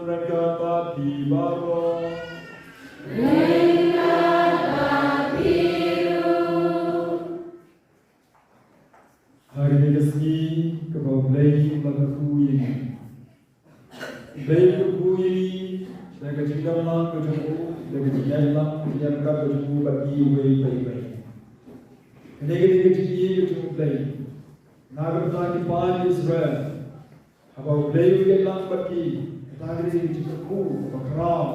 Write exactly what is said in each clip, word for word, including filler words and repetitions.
Ka bad phi baroh. Ha kane ka sngi kaba U Blei u la kyrkhu ïa ngi. U Blei u kyrkhu ïa ngi da ka jingdon lang ka jong u, da ka jingïalam, ka jingïalam ka jong u bad ngi uwei pa uwei. Kane ka dei ka jingïeit ka jong U Blei na ka bynta ki paid Israel. Haba U Blei u ïalam bad ki, kata ka dei ka jingkyrkhu kaba khraw,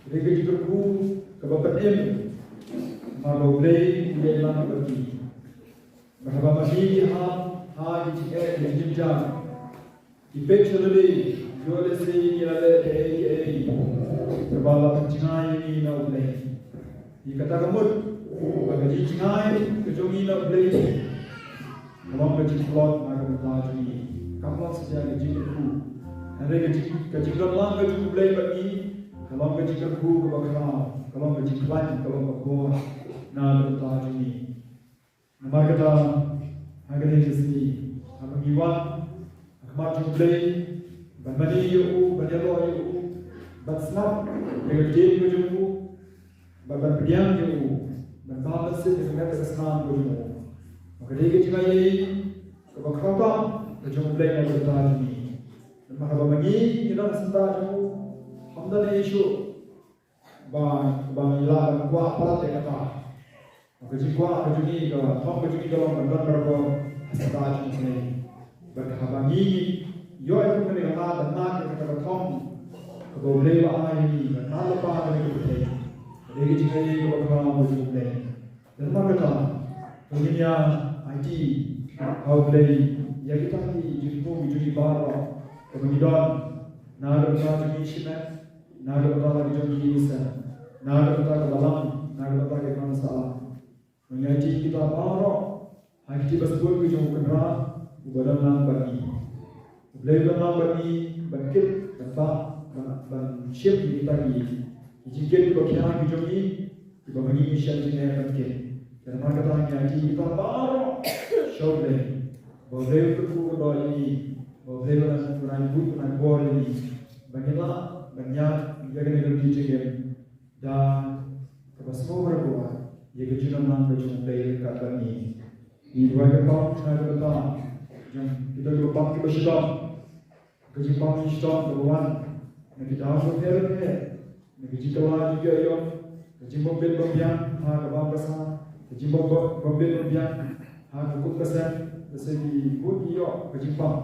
ka dei ka jingkyrkhu kaba pynim. Haba U Blei u ïalam bad ki, bad haba ma ngi ngi hap ha ki jingeh ki jingeh, ki peit sha lade, ïoh lehse ngi la leh kaei kaei kaba la pynjngai ïa ngi na U Blei. Ïa kata ka mut ba ka jingjngai ka jong ngi na U Blei ka long ka jingtlot na ka bynta jong ngi, kam long satia ka jingkyrkhu. Hynrei ka jing, ka jingdon lang ka jong U Blei bad ngi ka long ka jingkyrkhu kaba khraw, ka long ka jingkhlaiñ, ka long ka bor na ka bynta jong ngi. Namar kata, ha kane ka sngi, haba ngi wan ha khmat jong U Blei ban mane ïa u, ban ïaroh ïa u, ban sngap ïa ka ktien ka jong u, bad ban pdiang ïa u, ban bam ban sngap ïa ka met ka snam ka jong u. Ba ka dei ka jingaiei kaba khraw tam ka jong U Blei na ka bynta jong ngi. Namar haba ma ngi ngi don ha syndah jong u, ham don ei shuh ba, ba ngi lah ban kwah palat ïa kata. Ka jingkwah ka jong ngi, ka thong ka jong ngi ka long ban don barabor ha syndah jong U Blei. Bad haba ngi ïoh ïa kane ka lad ban mad ïa kata ka thong kaba U Blei u la ai ïa ngi, ban mad lypa ha kane ka pyrthei, ka dei ka jingaiei kaba khraw ka jong U Blei. Namar kata, to ngin ïa aiti ha U Blei ïa kita ki jingthmu ki jong ngi baroh kaba ngi don, na ka bynta jong ngi shimet, na ka bynta la ki jong ki ïing ki sem, na ka bynta ka balang, na ka bynta ki balang sahlang. Ngi aiti kita baroh ha ki jingbaskut ki jong U Kynrad uba don lang bad ngi. U Blei u don lang bad ngi ban kit, ban bah, ban, ban shim ïa kita ki, ki jingkit kiba khia ki jong ngi, kiba ma ngi ngi shem jingeh ban kit. Te namar kata ngi aiti kita baroh sha U Blei, ba U Blei u kyrkhu kyrdoh ïa ngi, ba U Blei un ai buit, un ai bor ïa ngi, ba ngin lah ban ïaid ïa kane ka lynti jingim da kaba sngewbha ïa ka jingdon lang ka jong U Blei ryngkat bad ngi. Ngi duwai kyrpad na ka bynta jong kita kiba pang kiba shitom, ka jingpang jingshitang kaba wan na ki daw bapher bapher, na ka jingkylla jingïoh ïoh, ka jingbym bit bym biang ha ka bam ka sam, ka jingbym bit bym biang ha ka kup ka sem, ka seh ki bun ki ïoh ka jingpang.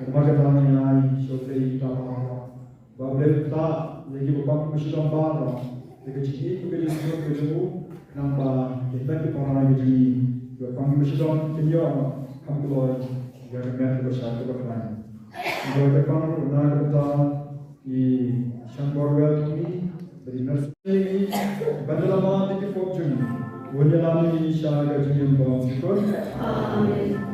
Namar kata ngi ai sha U Blei kita baroh, ba U Blei un ktah ïa kiba pang kiba shitom baroh da ka jingïeit bad ka jingsngew ka jong u, khnang ba kin don ki para ki jong ngi kiba pang kiba shitom kin ïoh kham kloi ïa ka met kaba shai kaba khlaiñ. Ngi duwai kyrpad ruh na ka bynta i Shanbor Well jong ngi, bad i nurse jong ngi, ban da la mad ïa ki pop jong ngi. Un ïalam ïa ngi sha ka jingim ba shisha. Amen.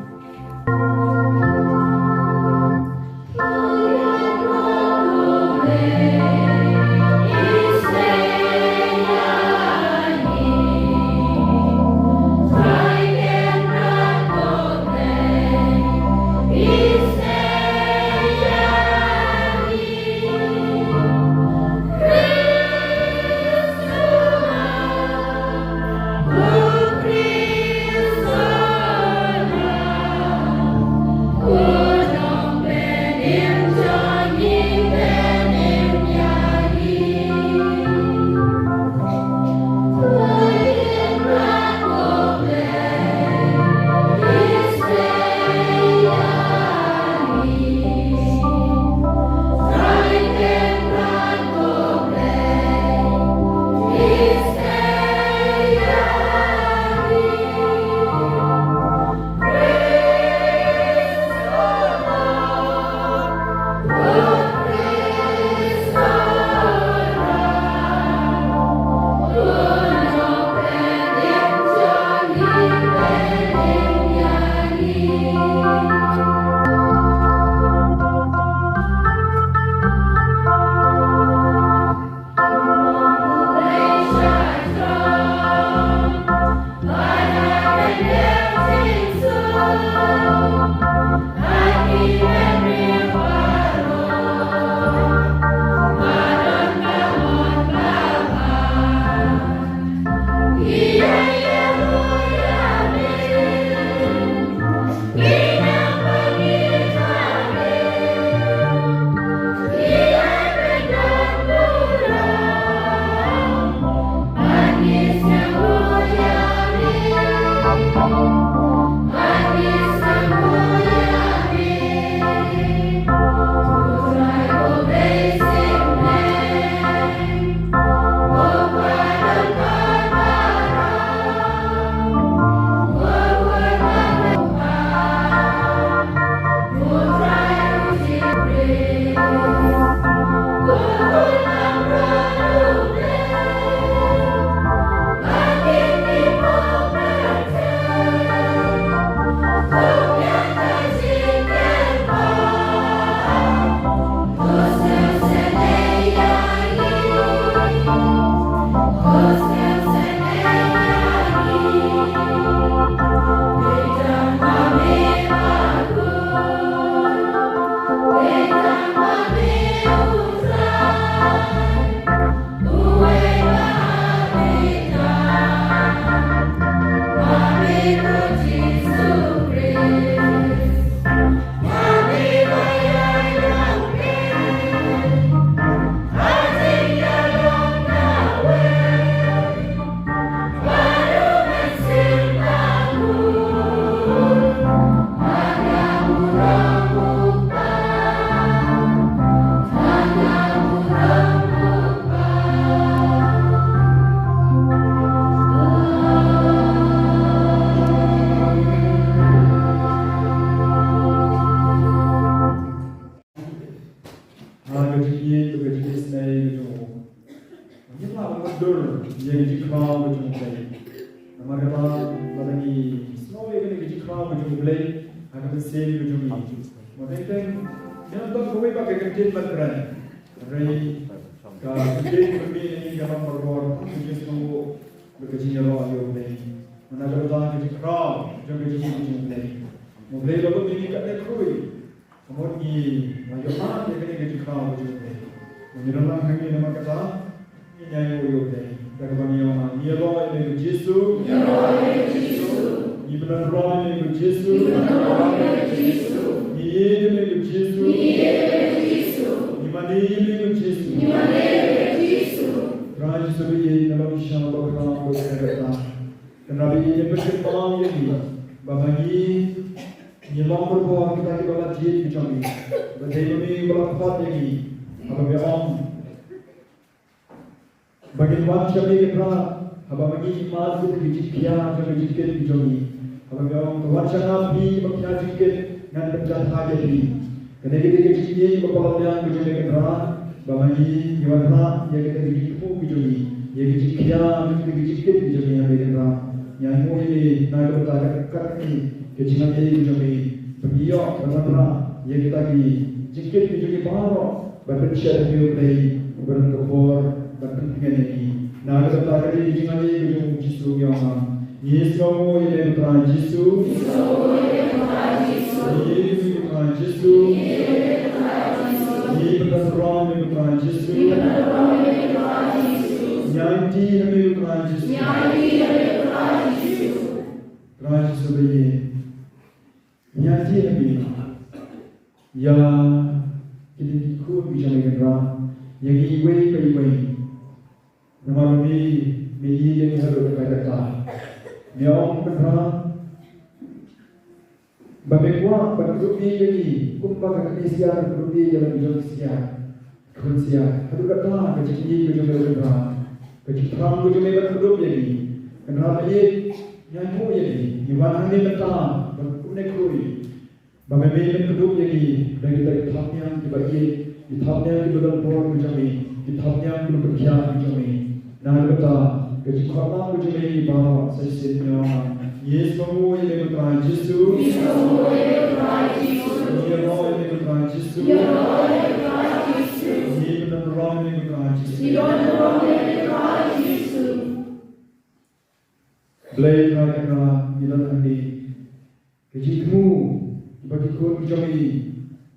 Ïeit bad ka jingisynei ka jong u. Ngim lah ban mutdur ïa ka jingkhraw ka jong U Blei. Namar kata lada ngi sngewthuh ïa kane ka jingkhraw ka jong U Blei ha ka mynsiem ka jong ngi, ma teng teng ngim don kawei pat ka kyntien ban kren. Hynrei ka kyntien ban mih na ngi ka long barabor, ka jingsngewnguh bad ka jingïaroh ïa U Blei. Namar kata ka jingkhraw jong ka jingim ka jong U Blei, U Blei u la buh ïa ngi katne khrui. Ka mut ngi la ïoh ïa kane ka jingkhraw ka jong U Blei. Ngi don lang hangne namar kata ngi ïainguh ïa U Blei. Da kaba ngi ong, ngi ïaroh ïa me ko Jisu. Ngi pyndonburom ïa me ko Jisu. Ngi ïeit ïa me ko Jisu. Ngi mane ïa me ko Jisu. Trai Jisu ba ïeit, nga long shisha uba khraw, uba kren kata. Kynrad ba ïeit, pynkyndit ïa ngi ba ma ngi ngi long barabor kita kiba la jied ki jong ngi. Ba dei ma me uba la khot ïa ngi, haba me ong ba ngin wan sha me Kynrad, haba ma ngi ngi mad ïa ki jingkhia jong ki jingkit ki jong ngi. Haba me ong, to wan sha nga phi kiba khia jingkit, ngan pynjah ïa phi. Kane ka dei ka jingïeit kaba palat biang ka jong me Kynrad, ba ma ngi ngi wanrah ïa kita ki jingthmu ki jong ngi, ïa ki jingkhia, ïa kita ki jingkit ki jong ngi, ha me Kynrad. Ngi ainguh ïa me na ka bynta ka, ka, ka, ka jingaiei ka jong me, ba ngi ïoh ban wanrah ïa kita ki jingkit ki jong ngi baroh, ban pynshet ha me U Blei uba don ka bor ban pyntngen ïa ngi. Na ka bynta ka jingaiei ka jong U Jisu ngi ong, ngi sngewnguh ïa me ko Trai Jisu. Ngi ïeit ïa me ko Trai Jisu. Ngi pyndonburom ïa me ko Trai Jisu. Ngi aiti ïa me ko Trai Jisu. Trai Jisu ba ïeit, ngi aiti ïa me ïa kine ki khun ki jong me Kynrad, ïa ngi iwei pa iwei. Namar me, me ïeit ïa ngi haduh katta katta. Me ong Kynrad ba me kwah ban kdup ïeit ïa ngi kumba ka kmie siar ka kdup ïeit ïa la ki jong ki siar, khun siar. Haduh katta ka jingïeit ka jong me Kynrad, ka jingthrang ka jong me ban kdup ïa ngi. Kynrad ba ïeit, ngi ainguh ïa me, ngi wan hangne mynta bad kumne khrui. Ba me, me men kdup ïa ngi da kita ki thapniang kiba ïeit, ki thapniang kiba don bor ki jong me, ki thapniang kiba pynkhiah ki jong me. Na ka bynta ka jingkhot lang ka jong me ïa ngi baroh sa shisien ngi ong, ngi sngewnguh ïa me ko Trai Jisu. Ngi ïaroh ïa me ko Trai Jisu. Ngi pyndonburom ïa me ko Trai Jisu. Blei Trai Kynrad, ngi don hangne. Ki jingthmu kiba ki khun ki jong ngi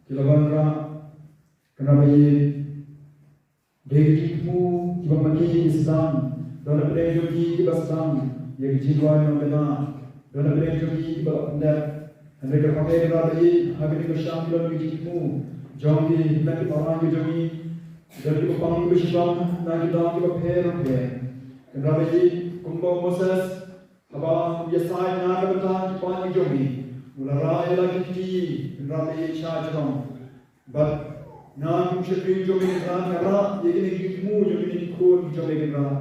ki la wanrah, Kynrad ba ïeit, dei ki jingthmu kiba ma ngi ngi sdang, don hapdeng jong ngi kiba sdang ïa ki jingduwai nongmihkhmat, don hapdeng jong ngi kiba la pyndep. Hynrei kyrpad ïa ngi Kynrad ba ïeit, ha kine ki sha ki don ki jingthmu jong ki hynmen ki para ki jong ngi, don kiba pang kiba shitom na ki daw kiba pher bapher. Kynrad ba ïeit, kumba u Moses haba u ïasaid na ka bynta ki paid ki jong me, u la rah ïa la ki kti, Kynrad ba ïeit, sha jrong. Bad na ka bynta ki jong me Kynrad, nga rah ïa kine ki jingthmu jong kine ki khun ki jong me Kynrad,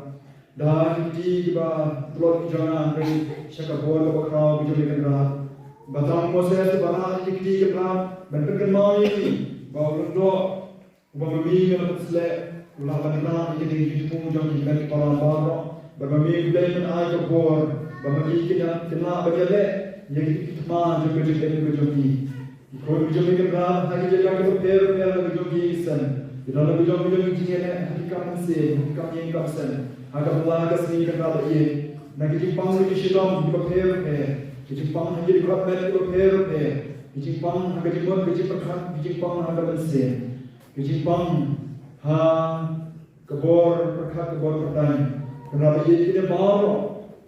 da ki kti kiba tlot ki jong nga, hynrei sha ka bor kaba khraw ki jong me Kynrad. Ba tang u Moses uba rah ïa ki kti Kynrad ban pynkynmaw ïa ngi ba u Lyngdoh uba ma me me la pynsleh u lah ban rah ïa kine ki jingthmu jong ki hynmen ki para baroh. Bad ma me U Blei men ai ka bor ba ma ngi kin ïa, kin lah ban ïaleh ïa ki thma jong ka jingim ka jong ngi. Ki khun ki jong me Kynrad ha ki jaka kiba pher bapher la ki jong ki seng, ki don la ki jong ki jong ki jingïaleh ha ki kam mynsiem, ha ki kam ïing kam sem, ha ka pla ka sngi Kynrad ba ïeit. Na ki jingpang ki jingshitom kiba pher bapher, ki jingpang ha ki department kiba pher bapher, ki jingpang ha ka jingmut ka jingpyrkhat, ki jingpang ha ka mynsiem, ki jingpang ha ka bor pyrkhat ka bor pyrthei. Kynrad ba ïeit, kine baroh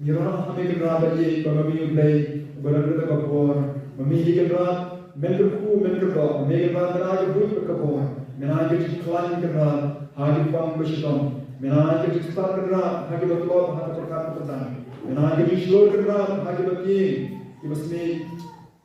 ngi rah ha me Kynrad ba ïeit, ba ma me U Blei uba don kata ka bor. Ma me hi Kynrad men kyrkhu men kyrdoh, ma me Kynrad men ai ka buit bad ka bor, men ai ka jingkhlaiñ Kynrad ha ki pang ba shitom, men ai ka jingstad Kynrad ha kiba tlot ha ka pyrkhat ka pyrthei, men ai ka jingshlur Kynrad ha kiba tieng kiba sniew.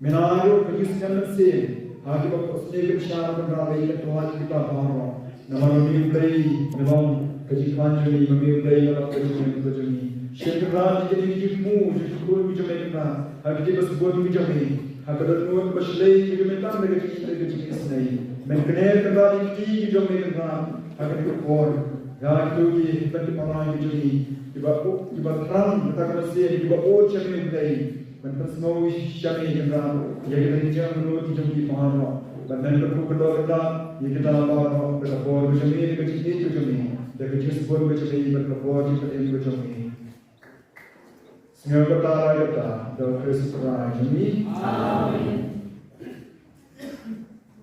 Men ai ruh ka jingsngew mynsiem ha kiba phohsniew pynshai Kynrad ba ïeit, ka tlot ïa kita baroh. Namar ma me U Blei me long ka jingkhlaiñ jong ngi, ma me U Blei me long ka jingkhlaiñ jong ngi. Shim Kynrad ïa kine ki jingthmu jong ki khun ki jong me Kynrad, ha ki jingpynbun ki jong me, ha ka dohnud kaba shlei ki jong me tang da ka jingïeit ka jingisynei. Men kner Kynrad ïa ki kti ki jong me Kynrad ha kane ka por. Ïa kito ki hynmen ki para ki jong ngi kiba, kiba thrang kata ka mynsiem, kiba ot sha me Blei. Men pynsngew sha me Kynrad ïa kita ki jingangnud ki jong ki baroh. Bad men kyrkhu kyrdoh Kynrad ïa kita baroh da ka bor ka jong me, da ka jingïeit ka jong me, da ka jingsbun ka jong me, bad ka bor jingpynim ka jong me. Sngewbha kata, kata da U Khrist U Trai jong ngi. Amen.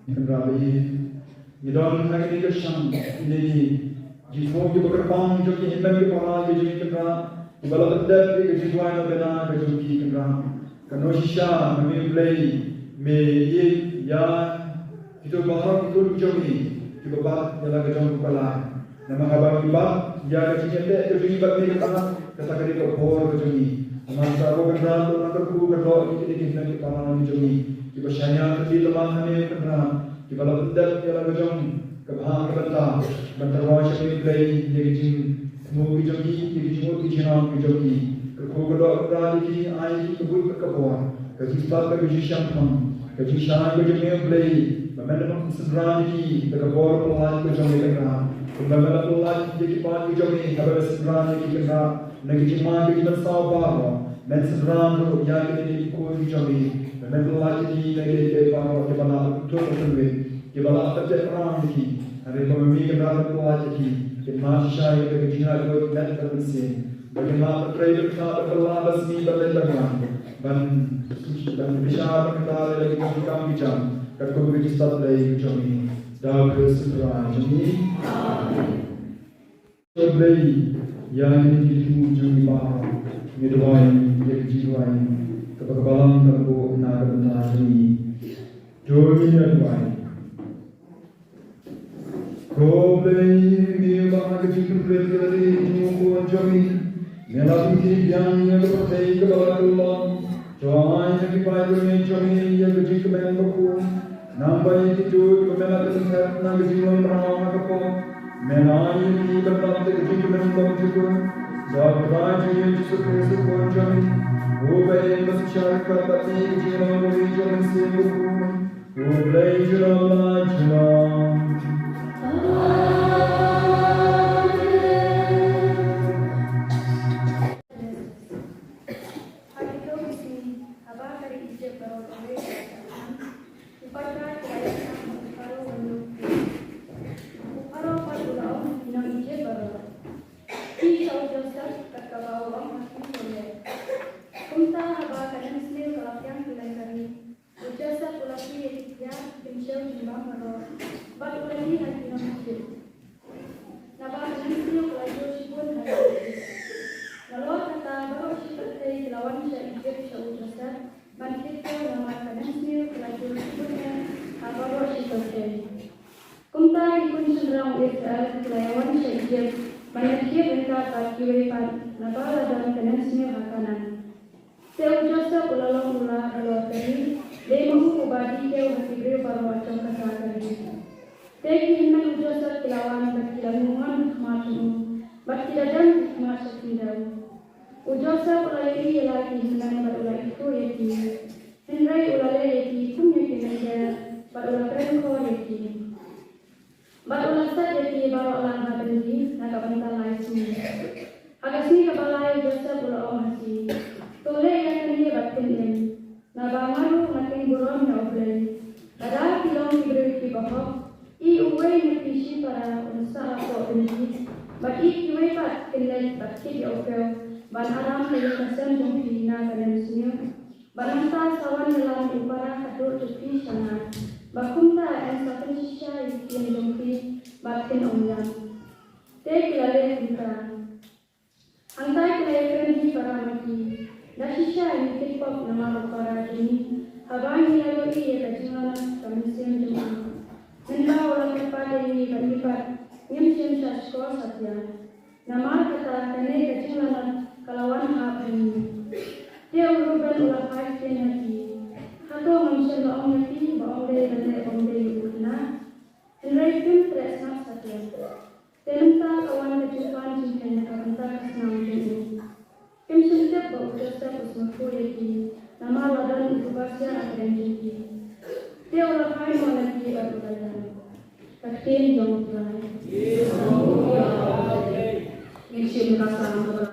Kynrad, ngi don ha kane ka shnong, kine ki jingthmu kiba kyrpang jong ki hynmen ki para ki jong ngi Kynrad, kiba la pyndep ïa ka jingduwai na bynta ka jong ki Kynrad. Kano shisha ma me Blei me ïeit ïa kito baroh ki khun jong ngi kiba bat ïa la ka jong u Blei. Namar haba ngi bat ïa ka jingïateh ka jong ngi bad me Kynrad, kata ka dei ka bor ka jong ngi. Namar kata ko Kynrad, to nang kyrkhu kyrdoh ïa kine ki hynmen ki para ki jong ngi kiba shaniah ka dei tymmen ha me Kynrad, kiba la pyndep ïa la ka jong ka bhah ka bynta ban tyrwa sha me Blei ïa ki jingthmu ki jong ki, ïa ki jingmut ki jingïalam ki jong ki. Kyrkhu kyrdoh Kynrad ïa ki, ai ïa ki ka buit bad ka bor, ka jingstad bad ka jingshemphang, ka jingshai ka jong me Blei, ba men da ban synran ïa ki da ka bor pyllait ka jong me Kynrad. Kumba men la pyllait ïa ki paid ka jong me haba men synran ïa ki Kynrad na ka jingma ka jingmynsaw baroh, men synran ruh ïa kine ki khun ki jong me, ba men pyllait ïa ki na kiei kiei baroh kiba la pynthut pynwit, kiba la pynjah pynrang ïa ki. Hynrei ba me Kynrad men pyllait ïa ki, kin mad shisha ïa ka jinglaitluid met bad mynsiem, ba kin mad ban trei ban kynnoh ban kylla ban sngewbha ban leit ban wan, ban, ban bishar ban kynta ïa la ki kam ki jam katkum ka jingstad Blei ka jong me. Da U Khrist U Trai jong ngi. Amen. Ko Blei, ïa kine ki jingthmu jong ngi baroh, ngi duwai ïa ka jingduwai kaba ka Balang ka buh na ka bynta jong ngi. To ngin ïa duwai. Ko Blei, me uba ha ka jingpynrit ka la dei jong u Khun jong me, me la pynkit biang ïa ka pyrthei kaba la kyllon. To ai ha ki paidbynriew jong me ïa ka jingkmen bakhuid. Nangta ïa kito kiba me la pynthep na ka jinglong mraw ha ka pop, me ai ïa ki ban lap da ka jingkmen bymjukut. Da U Trai jong ngi U Jisu Khrist U Khun jong me, uba im bad synshar ryngkat bad me ha ka jinglong kawei jong U Mynsiem Bakhuid, U Blei junom la junom. Ha kito ki sngi, haba ka ri Ijipt baroh kawei ka la shah thngan, u paidbah ki la ïakhun bad u Pharaoh ban ïoh phi. U Pharaoh pat u la ong ha ki nong Ijipt baroh, phi sha u Joseph kat kaba u ong ha phi to leh. Kumta haba ka nemsniew ka la thiang kylleng ka ri, u Joseph u la plie ïa ki thiar, ki kynshew jingbam baroh, bad u la die ha ki nong Ijipt. Naba ka nemsniew ka la jur shibun ha Ijipt. Nalor kata baroh shi pyrthei ki la wan sha Ijipt sha u Joseph ban thied kiew namar ka nemsniew ka la jur shibun eh ha baroh shi pyrthei. Kumta ki khun shynrang u Israel ki la ïawan sha Ijipt ban ïa thied ryngkat bad kiwei pat naba la don ka nemsniew ha Kanaan. Te u Joseph u la long u lad halor ka ri, dei ma u uba die kiew ha ki briew baroh jong kata ka ri. Te ki hynmen u Joseph ki la wan bad ki la mut ha khmat jong u, bad ki la dem ki khmat sha khyndew. U Joseph u la ïohi ïa la ki hynmen bad u la ithuh ïa ki. Hynrei u la leh ïa ki kum ïa ki mynder bad u la kren khor ïa ki. Bad u la set ïa ki baroh lang ha byndi na ka bynta lai sngi. Ha ka sngi kaba lai u Joseph u la ong ha ki, to leh ïa kane bad pynim, naba nga ruh nga tieng burom ïa U Blei. Lada phi long ki briew kiba hok, ïeh uwei na phi shipara un sah hapoh byndi, bad ïeh kiwei pat kin leit bad kit ïa u kiew ban aram ïa ka sem jong phi na ka nemsniew. Bad nangta sa wan ïalam ïa u para khadduh jong phi sha nga. Bad kumta yn sa pynshisha ïa ki ïing jong phi bad kin ym ïap. Te ki la leh kumta. Hangta ki la ïakren hi para ma ki, da shisha ngi kit pop namar u para jong ngi, haba ngi la ïohi ïa ka jinglanot ka mynsiem jong u. Mynba u la kyrpad ïa ngi bad ngi pat ngim shym shah shkor satia. Namar kata kane ka jinglanot ka la wan hap ha ngi. Te u Reuben u la phai kyrteng ha ki, hato ngam shym la ong ïa phi ba ym dei ban leh ba ym dei ïa u khynnah? Hynrei phim treh sngap satia. Te mynta ka wan ka jingpang jingkheiñ na ka bynta ka snam jong u. Kim shym tip ba u Joseph u sngewthuh ïa ki, namar la don utu ba shah ha pdeng jong ki. Te u la phai noh na ki bad u la ïap. Ka ktien jong U Trai. Ngin shim ka Salm.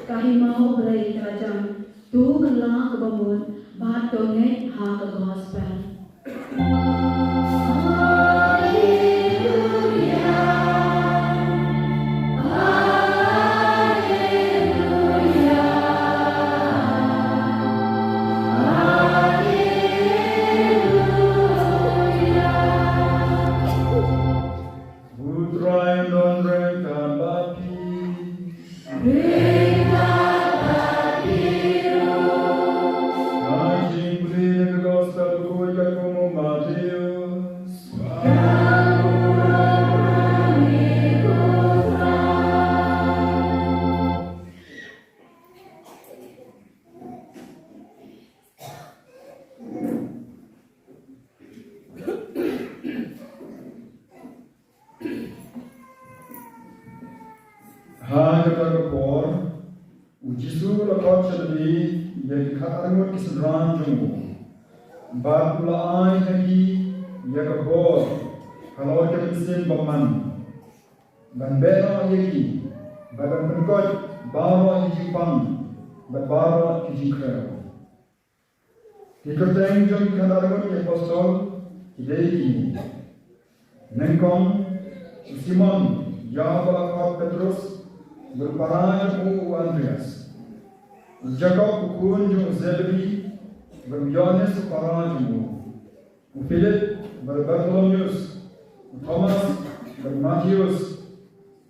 Ka hima U Blei ka la jan, to kylla kaba mut, bad to ngeit ha ka gospel. U Trai un don ryngkat bad phi. Ka jingpule na ka gospel bakhuid katkum u Mathaios. Ha kata ka por, u Jisu u la khot sha lade ïa ki khatar ngut ki synran jong u, bad u la ai ha ki ïa ka bor halor ka mynsiem bymman, ban beh noh ïa ki, bad ban pynkoit baroh ki jingpang bad baroh ki jingkhrew. Ki kyrteng jong ki khatar ngut ki apostol ki dei kine: Nyngkong, u Simon, ïa uba la khot Petros, bad u para jong u, u Andreas. U Jakob u khun jong u Zebedi, bad u Ïoannis u para jong u. U Philip, bad u Bartholomeus. U Thomas, bad u Mathaios,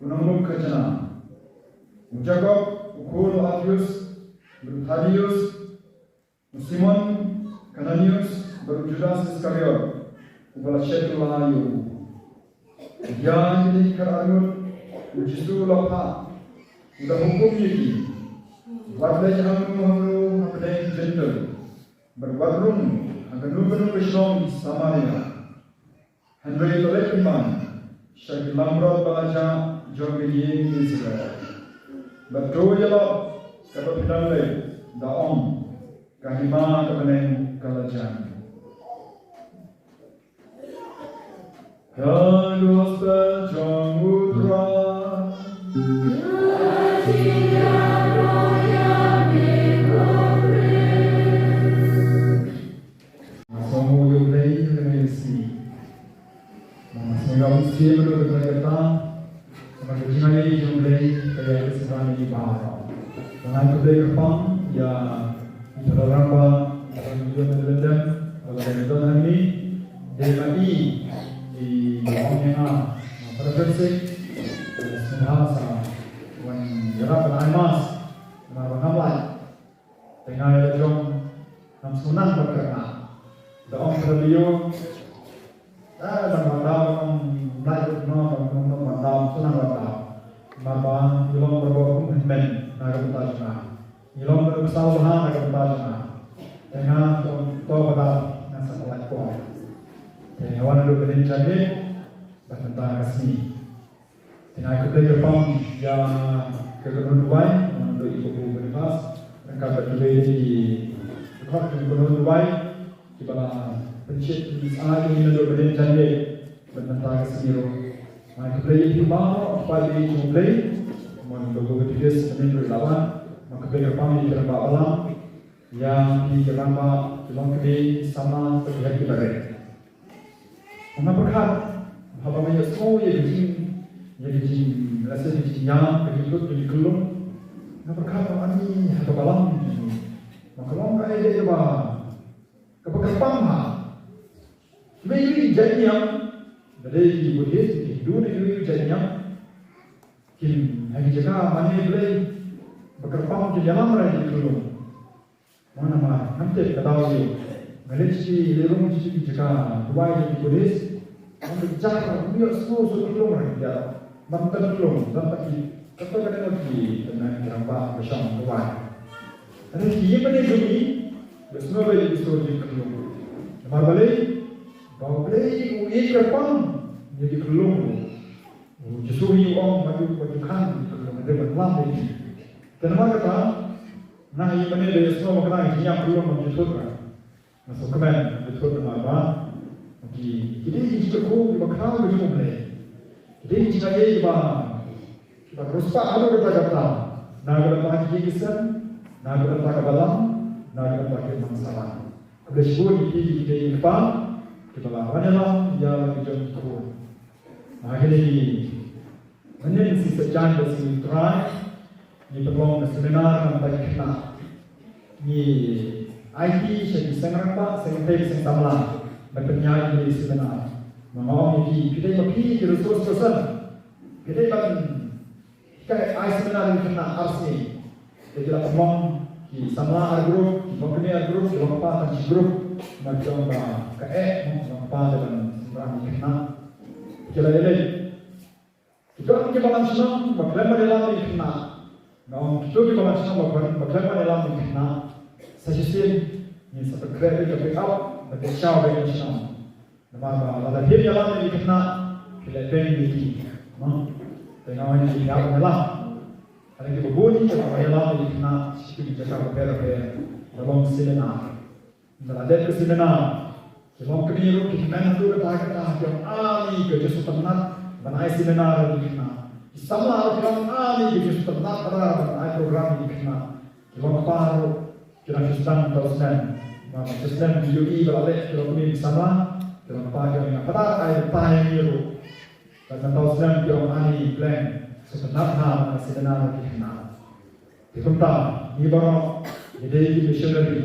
u nonglum kajna. U Jakob u khun u Alpheus, bad u Thaddäus. U Simon Kananius bad u Judas Iskariot, uba la shet kylla ïa u. Ïa kine ki khatar ngut u Jisu u la phah, u da hukum ïa ki: Wat leit hangno hangno hapdeng ki Jentil, bad wat rung ha kano kano ka shnong Samaria. Hynrei to leit pynban sha ki langbrot ba la jah jong ka ïing Israel. Bad to ïalap kaba phi dang leit, da ong, ka hima ka bneng ka la jan. Ka gospel jong U Trai. Nga sngew ïa U Blei ha kane ka sngi. Nga sngew ïa U Blei ha kane ka sngi. Namar ka jingïeit jong U Blei ka ïa ka sngew ïa U Blei. Nga ai khublei kyrpang ïa i Phadar Rangbah, i Phadar Rangbah Lendem, ba la dei don hangne. Dei ma i, i ong ïa nga, nga para Patrick, nga sngewbha sa wan ïarap ban ai mass, namar ba ngam lah. Te nga ïa la jong ngam sngewbha ban kyrkhu. Da ong ka radio, Ban wan dam, ban wan mlai ruh, ban wan dam, shu nang wan dam. Namar ba ngi long ba kum hynmen na ka bynta jong nga. Ngi long ba kum saw bha na ka bynta jong nga. Te nga to, to ba dam, nga sa pynlait por. Te nga wan naduh mynnin janmiet bad mynta ka sngi. Te nga ai khublei kyrpang ïa ka kynhun duwai, naduh ïa u Babu Boniface, ryngkat bad kiwei de ki dkhot ka kynhun duwai, kiba la pynshit pynshai ïa ngi naduh mynnin janmiet bad mynta ka sngi ruh. Nga ai khublei ïa phi baroh, phi baroh, ïa U Blei, mon Babu Boniface mynnin ruh la wan. Nga ai khublei kyrpang ïa ki rangbah balang, ïa phi ki rangbah, ki longkmie, samla, bad ïa ki barit. Nga pyrkhat, haba nga ïohsngew ïa ka jing, ïa ka jing, lehse ka jingïam, ka jingtlot, ka jingkhyllung. Nga pyrkhat, ba ani ha ka balang jong ngi, ba ka long kaei kaei kaba, kaba kyrpang ha. Kiwei kiwei ki jait niam, lada dei ki Buddhist, ki Hindu ne kiwei ki jait niam, kin ha ki jaka mane Blei ba kyrpang, kin ïalam ïa ka jingkhyllung. Mo namar ngam tip ka daw ïa nga leit sha ki, leit rung sha ki jaka duwai jong ki Buddhist. Ngam tip, jar, ngam ïohsngew shuh khyllung ruh ïa. Ngam tip khyllung, tang ba ki, kato ka dei ki tymmen ki rangbah ba shong duwai. Hynrei ki ïing mane jong ngi, ïohsngew ba ïa ki sur jingkhyllung. Namar balei? Ba U Blei u ïeit kyrpang ïa ki khyllung. U Jisu u ong, ma ju, ma ju khang ki khyllung, hynrei ban lam ïa ki. Te namar kata, nga ïa mane da ïohsngew ba kata ki jingïap khyllung, ngam ju thut ruh. Nga sngewkmen, ngam ju thut namar ba ki, ki dei ki jingkyrkhu kiba khraw ka jong U Blei. Ki dei ki jingaiei kiba, kiba riewspah haduh katta katta. Na ka bynta ki ïing ki sem, na ka bynta ka balang, na ka bynta ki nongsalan. Khublei shibun ïa phi ki kmie ki kpa kiba la wan ïalam ïa la ki jong ki khun. Ha kine ki mynnin, sngi Saitjaiñ bad sngi U Trai, ngi pynlong ka seminar na ka bynta ki khynnah. Ngi aiti sha ki seng rangbah, seng kynthei, seng samla ban pynïaid ïa kine ki seminar. Ma nga ong ïa phi, phi dei ma phi ki resource person, phi dei ban hikai, ai seminar ïa ki khynnah ar sngi. Te ki la pynlong, ki samla ar group, ki longkmie ar group, ki longkpa tang shi group. Namar ki ong ba kaei, ki longkpa te ban sdang ïa ki khynnah. Ki la ïaleit. Ki don kiba wan shnong ba khlem ban ïalam ïa ki khynnah. Nga ong kito kiba wan shnong ba khlem, ba khlem ban ïalam ïa ki khynnah, sa shisien ngin sa pynkhreh ïa ka pick up bad ïa shaw beit na shnong. Namar ba lada phim ïalam ïa ki khynnah, ki leh beiñ ïa ki. Mo? Te nga ong ïa ki, ïa ban ïalam. Hynrei kiba bun kiba wan ïalam ïa ki khynnah sha ki jaka bapher bapher, da long seminar. Ynda la dep ka seminar, ki longkmie ruh ki kmen haduh katta katta, ki ong ani ka jingsngewtynnat ban ai seminar ïa ki khynnah. Ki samla ruh ki ong ani ka jingsngewtynnat ban ai program ïa ki khynnah. Ki longkpa ruh ki dang shu sdang mynta u snem. Namar mynta u snem ki ïohi ba la leh ki longkmie ki samla, ki longkpa ki ong nga pyrta ai batai ïa ngi ruh. Bad mynta u snem ki ong ani pleng, sngewtynnat ha ka seminar ïa ki khynnah. Te kumta, ngi baroh ngi dei ki missionary.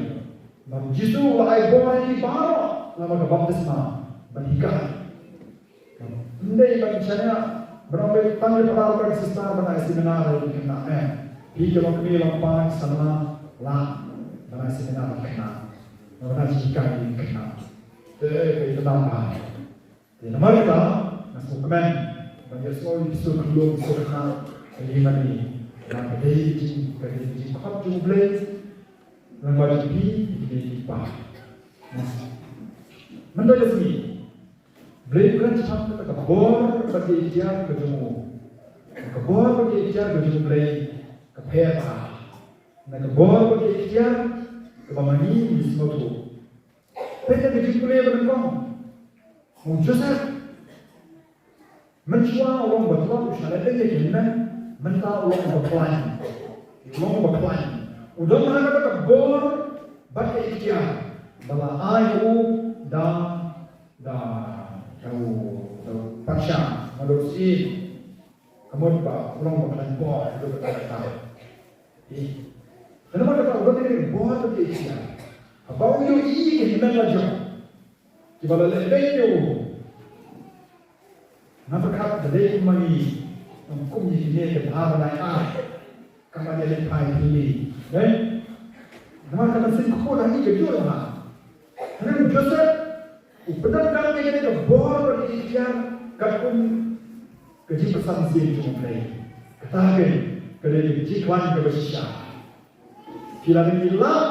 Bad U Jisu u la ai bor ïa ngi baroh namar ka baptisma ban hikai. Ym dei ban shaniah, ban ong ba tang ïa para brother sister ban ai seminar ïa ki khynnah, em. Phi ki longkmie longkpa ki samla lah ban ai seminar ïa ki khynnah. Ban ai seminar ïa ki khynnah. Te, te, te, namar kata, nga sngewkmen ban ïohsngew ïa ki sur khyllung, sur khynnah ha ïing mane. Namar ka dei jing, ka dei jingkhot jong U Blei. Namar jong phi, ki dei ki kpa. Mynta ka sngi, Blei u kren shaphang kata ka bor bad ka iktiar ka jong u. Ka bor bad ka iktiar ka jong U Blei ka pher bha na ka bor bad ka iktiar kaba ma ngi ngi sngewthuh. Peit na ka jingpule ba nyngkong. U Joseph, mynshuwa u long ba tlot, u shah leh beiñ ïa ki hynmen, mynta u long ba khlaiñ. U long ba khlaiñ. U don ha kata ka bor bad ka iktiar ba la ai ïa u da, da, da u, da u patsha, ma da u syiem. Ka mut ba u long ba khlaiñ bor, u long ba khlaiñ bor. Ïa. Kane ba kata u don ïa ka bor bad ka iktiar. Haba u ïohi ïa ki hynmen la jong kiba la leh beiñ ïa u. Nga pyrkhat ba dei ma ngi, kum ïa kine ki bha ban ai ar. Ka ban ïaleit phai phi. Eh? Namar ka mynsiem khuid ha ngi ka jur ha. Hynrei u Joseph, Pyndonkam ïa kane ka bor bad ka iktiar katkum ka jingpyrsad mynsiem jong U Blei. Kata ka, ka dei ka jingkhlaiñ kaba shisha. Phi la dei ngi lah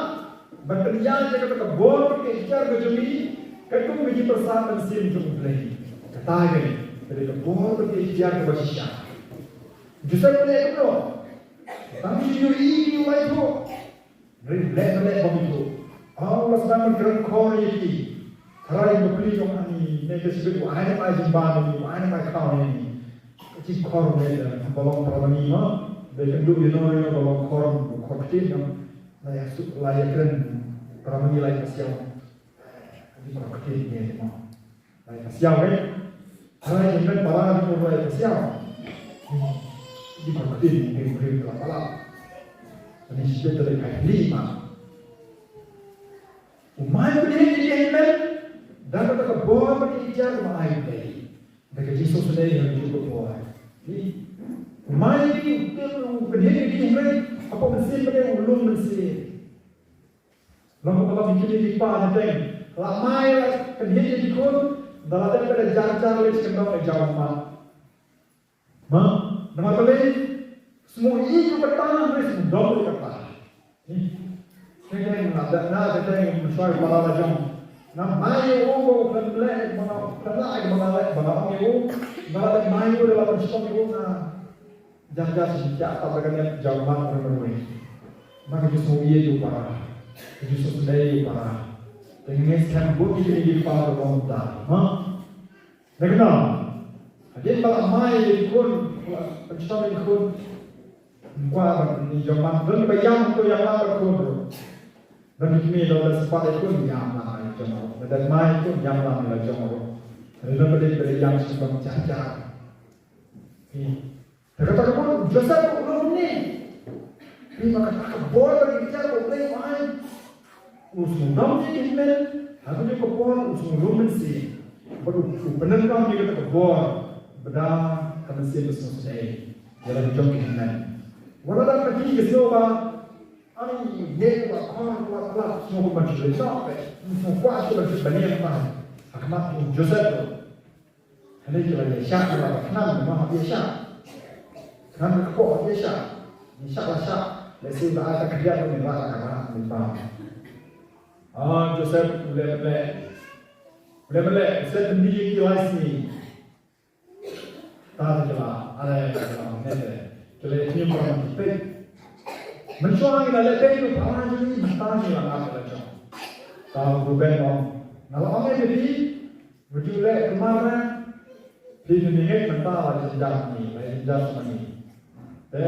ban pynïaid ïa kata ka bor bad ka iktiar ka jong ngi katkum ka jingpyrsad mynsiem jong U Blei. Kata ka, ka dei ka bor bad ka iktiar kaba shisha. Joseph u leh kumno? Tang shu ïohi ïa ki u la ïathuh. Rit leh leh bym ïathuh. Aw, la sdang ban kren khor ïa ki. Tharai ba plie jong ani, ne ka shibit u ai ne ai jingbam ïa ni, u ai ne ai khaw ïa ni. Ka jingkhor ne da ba long para mani ma. Ba kynduh ïa no ïa no ba long khor, khor ktien no. La ïa suk, la ïa kren para mani la ïa siaw. Ka jingkhor ktien ne ma. Lai ka siaw, eh? Lai ka men para di ko lai ka siaw. Di ko tin di ko la pala. Ani sibet lai ka lima. U mai ko ni di men. Dan ka ka bor ba di jar ma ai dei. Da ka Jisu sene yang ju ko bor. Ni. U mai di u tem u bni di men. Apa mesin bni u lum mesin. Long ba ki kmie ki kpa ne teng. La mai la kynhih ïa ki khun. Da la dep ka da jar jar leit sha kyndong ka jaw mat. Ma, namar balei? Sngewbha ïa ka kata, namar sngewdom ïa ka kata. Teng teng na da na teng teng mynshuwa ba la la jong. Na mai ïa u ba u khlem leh ba nga u khlem leh ba nga leh ba nga ong ïa u. Ba la dep mai ïa u da la pynshitom ïa u na. Jan jan shisha tab da ka net jam man ruh ruh. Ma ka ju sngewbha ïa u para. Ka ju sngewbha ïa u para. Te ngi skhem bun ki kine ki para ruh ruh ta. Ha? Nangta hadien ba la mai ïa ki khun, ba la pynshitom ïa ki khun. Kwah ba ngi jam man don ba ïam to ïam lang ba khun ruh. Don ki kmie don ba spat ïa ki khun ïam lang ïa ki khun ruh. Ba don mai ïa ki khun ïam lang ïa la jong ruh. Don ba dei ba dei ïam shu bam jar jar. Te kata ka bor u Joseph u long ne. Te ma kata ka bor ka dei ka bor ka dei ai. U sngewdom ïa ki hynmen ha ka bor u sngewdom mynsiem. Bad u pyndonkam ïa kata ka bor ba da ka mynsiem ba sngewsynei ïa la ka jong ki hynmen. Wat la da ka dei ka sngew ba ani ne ba khor ba ba sngewbha ban shu leh sha ka sngewbha shu ban shu ban ïa ka ha khmat u Joseph. Hynrei ki la ïa shah, ki la ba khnang, ma hap ïa shah. Khnang ka kpoh hap ïa shah. Ïa shah la shah. Lehse la ai ta khyndiat ne la la ka ba ne ba. Ah, Joseph u leh leh. U leh leh, Joseph ni ki lai sngi. Ta ki la, ale ki la ne te. Ki la ni ma ki pe. Mynshuwa ngi la leh te ki para ji ni, ta ki la ngat la jong. Ta Ruben ong. Nga la ong ïa phi, Ba ju leh kumne, phi ne ngeit mynta la jynjar ni, la jynjar ma ni. Te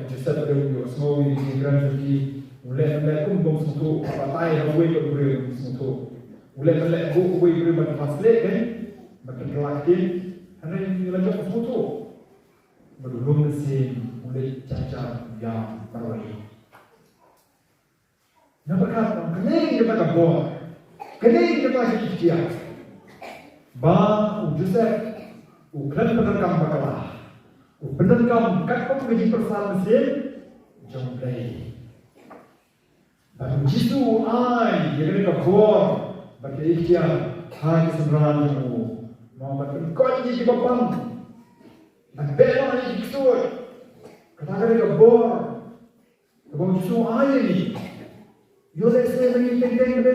Joseph u ïohsngew ïa ki kren jong ki, u leh, u leh kum bym sngewthuh, batai ha uwei u briew bym sngewthuh. U leh, u leh buh uwei u briew ban translate, kan, ban translate, hynrei la jong sngewthuh. Bad u lum mynsiem, u leh jar jar, u ïam marwei. Namar kata, kane ka dei kata ka bor. Kane ka dei kata ka iktiar. Ba u Joseph u khlem pyndonkam bakla. U pyndonkam katkum ka jingpyrsad mynsiem jong U Blei. Bad u Jisu u ai ïa kane ka bor bad ka iktiar ha ki synran jong u. Mo ban pynkoit ïa kiba pang. Ban beh noh ïa ki ksuid. Kata ka dei ka bor. Kaba u Jisu u ai ïa ngi. Ïoh lehse ma ngi teng teng de.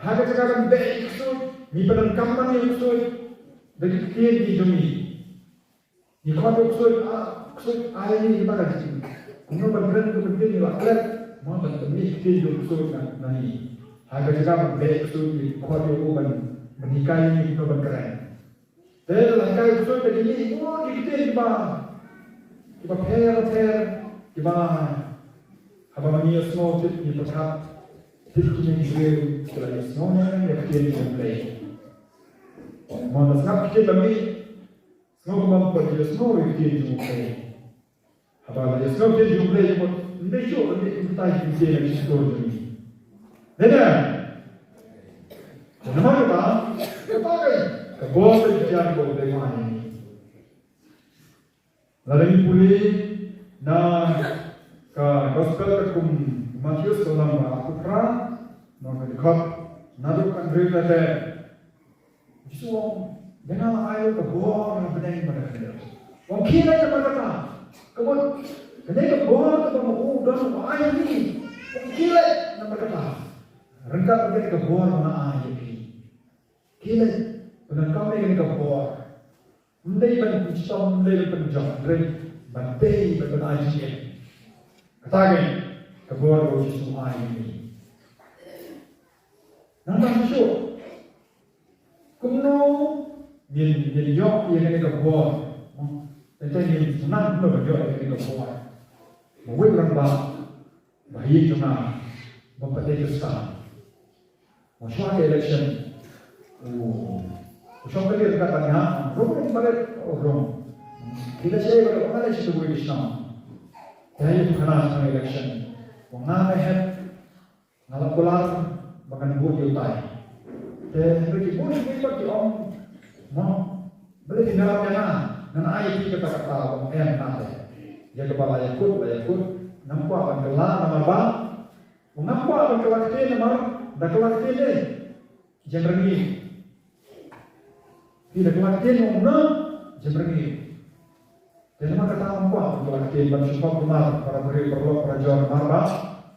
Ha ka jaka ban beh ïa ki ksuid, ngi pyndonkam man ïa ki ksuid da ki ktien ki jong ngi. Ngi khot ïa ki ksuid, ah, ksuid ai ïa ngi kata ka jing. Kumno ban kren ka ktien ngi la klet, mo ban pynmih ktien jong ki ksuid na, na ngi. Ha ka jaka ban beh ïa ki ksuid ngi khot ïa u ban, ban hikai ïa ngi kumno ban kren. Te lehkai u ksuid te ki mih bun ki ktien kiba, kiba pher pher, kiba haba ma ngi ïohsngew tip ngi pyrkhat tip kine ki briew ki la ïohsngew ne ïa ka ktien jong U Blei. Mo, la sngap ki ktien ba mih, sngew kumba ym pat ïohsngew ïa ka ktien jong U Blei. Haba la ïohsngew ktien jong U Blei, ym dei shuh ban leh kumta ïa ki ktien jong U Blei. Dei ne? Namar kata, kata ka, ka bor ka jingïaid ka U Blei ma ngi. Lada ngi pule na ka gospel katkum u Mathaios ka lynnong ba arphew phra, na ka dkhot, naduh ka hynriew te. Jisu u ong, ïa nga la ai ka bor na bneng bad na khyndew. U ong khie leit namar kata. Ka mut kane ka bor kaba ma u don u ai ïa ngi. U ong khie leit namar kata. Ryngkat bad kane ka bor ba nga ai ïa phi. Khie leit, pyndonkam ïa kane ka bor. Ym dei ban pynshitom, ym dei ban pynjot, hynrei ban tei bad ban ai jingim. Kata ka dei ka bor ba u Jisu u ai ïa ngi. Nangta shuh shuh, kumno ngin, ngin ïoh ïa kane ka bor? Teng teng ngin sngewthuh kumno ban ïoh ïa kane ka bor. Ba wei u rangbah ba ha ïing jong nga ba pat dei Khristan, u shong ha ka election, u, u shong kali ryngkat bad nga, rung rung barit, oh, rung. Ki la shai barit, ong nga lei shi tebui ki shnong. Te ha ïing jong nga shong election, ong nga, me hep, nga la kular ba ngan vote ïa utai. Te hynrei ki bun ki pat ki ong, mo, balei phi ngarap ïa nga? Ngan ai ïa phi kata kata, ong em, nate. Ïa kaba la ïakut, la ïakut, ngam kwah ban kylla namar ba u ngam kwah ban kylla ktien namar da kylla ktien de jem rngiew. Phi da kylla ktien mo, u ong jem rngiew. Te namar kata ngam kwah ban kylla ktien ban shu pop kumar para briew paralok parajor namar ba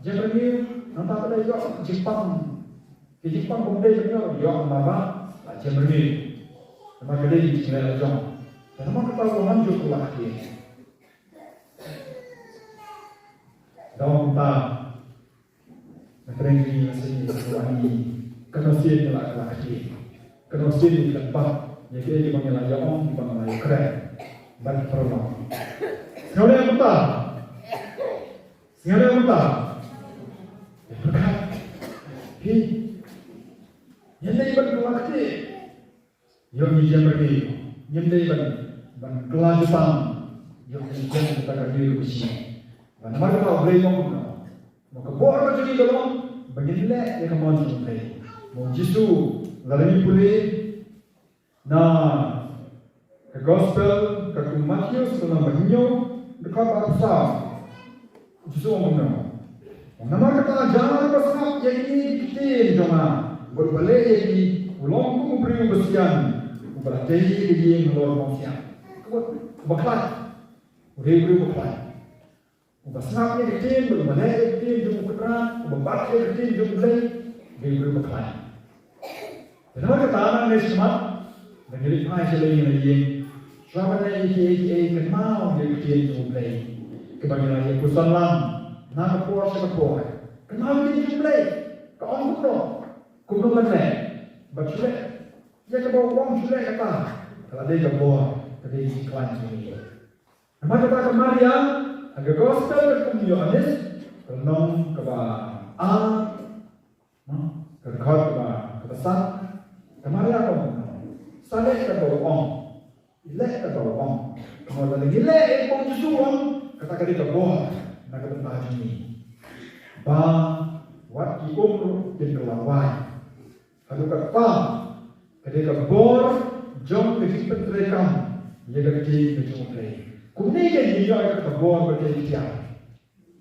jem rngiew. Nangta pat da ïoh jingpang, ki jingpang kumne ban ïoh, ïoh namar ba la jem rngiew. Namar ka dei ka jingleh la jong. Te namar kata u ong ngam ju kylla ktien. Da ong kumta, na pdeng jong ngi, na sien ngi, na sien ngi, kano sien ngi la kylla ktien, kano sien ngi kynbat ïa kiei kiba ngi la ïa ong, kiba ngi la ïa kren bad ki paralok. Sngewdei kumta? Sngewdei kumta? Ïa pyrkhat. Hi. Ngim dei ban kylla ktien. Ïoh ngi jem rngiew, ngim dei ban, ban kylla jutang. Ïoh ngi jem kata ka rngiew ka shi. Ba namar kata U Blei u ong kumno? Ba ka bor ka jong ngi ka long ba ngin leh ïa ka mon jong U Blei. Ba U Jisu, lada ngi pule na ka gospel katkum u Mathaios, ka lynnong ba hynñiew, dkhot ba arphew saw. U Jisu u ong kumno? U ong, namar kata, jar uba sngap ïa kine ki ktien jong nga bad uba leh ïa ki, u long kum u briew uba sian uba la tei ïa ka ïing halor u bongsiap. Kaba, uba khlaiñ. U dei u briew uba khlaiñ. Uba sngap ïa ki ktien bad uba leh ïa ki ktien jong u Kynrad, uba bat ïa ki ktien jong U Blei, u dei u briew uba khlaiñ. Te namar kata, nangne shakhmat, lada ngi leit phai sha lade na ïing, shuwa ban leh ïa kiei kiei, kynmaw ïa ki ktien jong U Blei kiba ngi la ïa pyrshang lang na ka por sha ka por. Kynmaw ïa ki ktien jong U Blei, ka ong kumno, kumno ban leh, bad shu leh ïa kaba u ong, shu leh kata. Ka la dei ka bor, ka dei ka jingkhlaiñ jong ngi. Namar kata ka Maria ha ka gospel katkum u Ïoannis, ka lynnong kaba ar, ka dkhot kaba, kaba san, ka Maria ka ong, sa leh kaba u ong, leh kaba u ong. Namar lada ngi leh ïa kaba u Jisu u ong, kata ka dei ka bor na ka bynta jong ngi, ba wat ki um ruh kin kylla wai. Haduh katta, ka dei ka bor jong ka jingpyntreikam ïa ka ktien ka jong U Blei. Kumne ngi ïoh ïa ka bor ba ktien,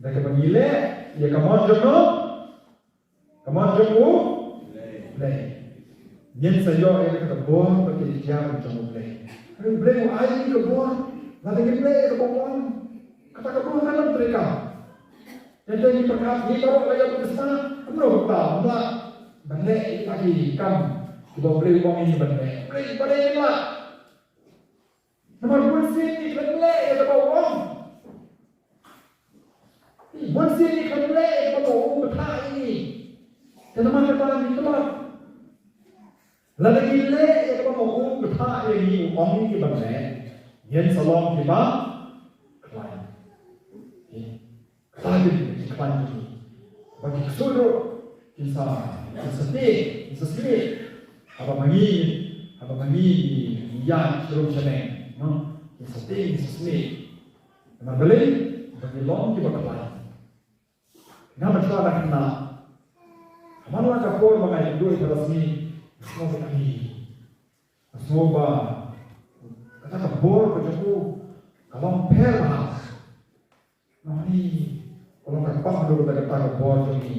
da kaba ngi leh ïa ka mon jong U Blei, ka mon jong U Blei. Ngin sa ïoh ïa ka bor ba ktien ka jong U Blei. Hynrei U Blei u ai ka bor, lada ngim leh ïa kaba u ong, kata ka bor kam treikam. Teng teng ngi pyrkhat, ngi baroh la ïa baptisma, kumno kumta, ym lah ban leh ïa ki kam kiba U Blei u ong ïa ngi ban leh. Balei, balei ym lah? Namar bunsien ngi khlem leh ïa kaba u ong. Bunsien ngi khlem leh ïa kaba u bthah ïa ngi. Te namar kata ngi khlem. Lada ngi leh ïa kaba u bthah ïa ngi, u ong ïa ngi ban leh, ngin sa long kiba khlaiñ. Kata ka dei ka jingkhlaiñ jong ngi. Ba ki ksuid ruh kin sa, kin sa tieng, kin sa smiej. Haba ma ngi, haba ma ngi ngi ïaid sharum shaneng, no? Kin sa tieng, kin sa smiej. Namar balei? Ba ngi long kiba khlaiñ. Nga mynshuwa nga khynnah, ha man la ka por ba nga ïakynduh ïa ka sngi, nga sngew ba kali. Nga sngew ba kata ka bor ka jong u ka long pher bha. Nga ong, ka long ka pang haduh katta katta ka bor jong ngi.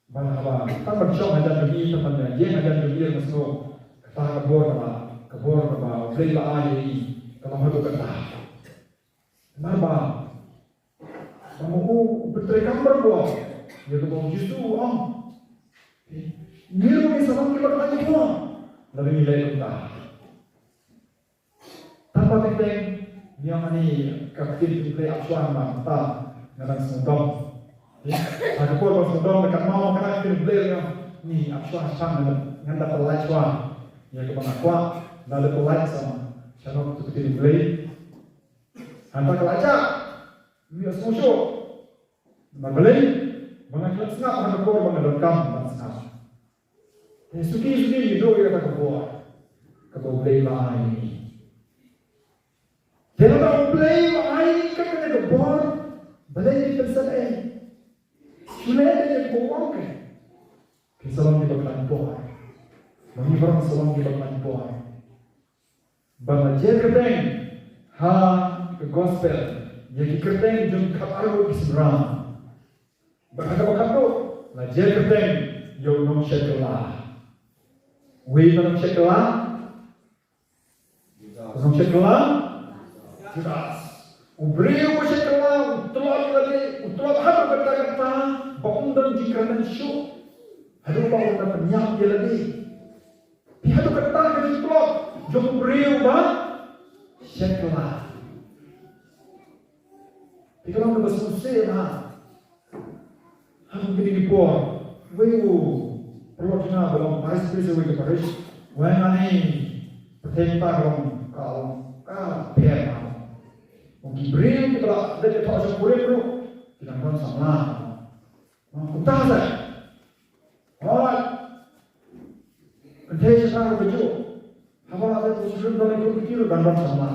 Ban haba tang ban shong hajan jong ngi, tang ban ïeng hajan jong ngi, nga sngew ka Kata ka bor kaba, ka bor kaba U Blei u la ai ïa ngi ka long haduh katta. Namar ba, ba ma u, u pyntrei kam barabor ïa kaba U Jisu u ong. Ngi ruh ngin sa long kiba khlaiñ bor lada ngi leh kumta. Tang ba teng teng ngi ong ani ka ktien U Blei ap shuwa namar ta nga dang sngewdom. Ha ka por ba sngewdom ka mut ka ktien U Blei ong ni ap shuwa shuwa ngan da pynlait shuwa ïa kaba nga kwah, da pynlait shuwa sha ka ktien U Blei. Hangta ka la jah. Ngi ïa sngewshoh. Namar balei? Ba nga khlem sngap ha ka por ba nga donkam ban sngap. Te suki suki ngi duh ïa kata ka bor kaba U Blei u la ai ïa ngi. Te lada U Blei u la ai ïa ngi kata ka bor, balei ngi pynsan ei? Shu leh ïa kaba u ong ke. Phin sa long kiba khlaiñ bor. Ma ngi baroh sa long kiba khlaiñ bor. Ba la jer kyrteng ha ka gospel ïa ki kyrteng jong ki khatar ki synran. Ba ha kaba khatduh la jer kyrteng ïa u nongshait kylla. Uwei ba nongshait kylla. U nongshait kylla Judas. U briew ba shait kylla u tlot ïa lade, u tlot haduh katta katta ba um don jingkyrmen shuh. Haduh ba u da pynïap ïa lade. Phi haduh katta ka jingtlot jong u briew ba shait kylla. Phi ka long kaba sngewsih bha. Ha kine ki por wei u paralok jong nga ba long parish priest wei ka parish. Wei nga ni pyrthei mynta ka long ka long ka pher bha. Ong ki briew kiba la dep ïathoh sha kurim ruh ki dang don samla. Kumta sa. Hooid. Kynthei shynrang ruh ka juh. Haba la dep u shynrang ba la ïakhun kti ruh dang ban samla.